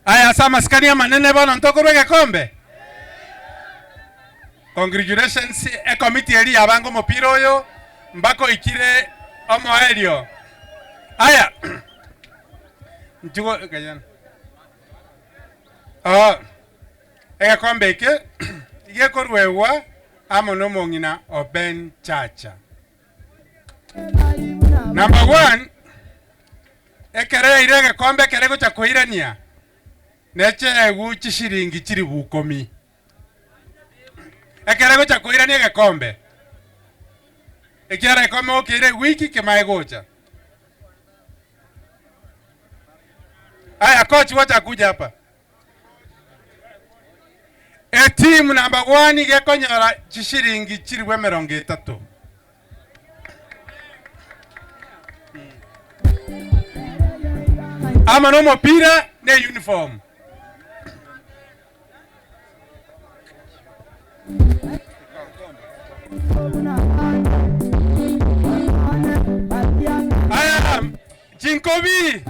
Aya ase amasikani amanene bono ntokorwa egekombe? Congratulations ekomiti eria yabanga omopira oyo mpaka oikire omoerio. Aya nchigo kanyana. Oo egekombe eke gekoruegwa amo nomong'ina o Ben Chacha. Number one, ekero yaire egekombe ekere gocha koirania, necheegu chishiringi chilifu ikomi. Ekero egocha koirania egekombe, ekiagera egekombe gokeire ewiki kemae gocha. Aya coach wacha kuja hapa. Etimu number one iga ekonyora chishiringi chilifu emerongo etato. Amo nomopira ne uniform. Aya, chinkobi.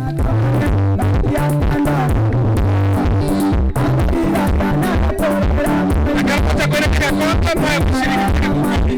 Ekero gocha koireka egekombe, moe gochiriki chiri gokobi.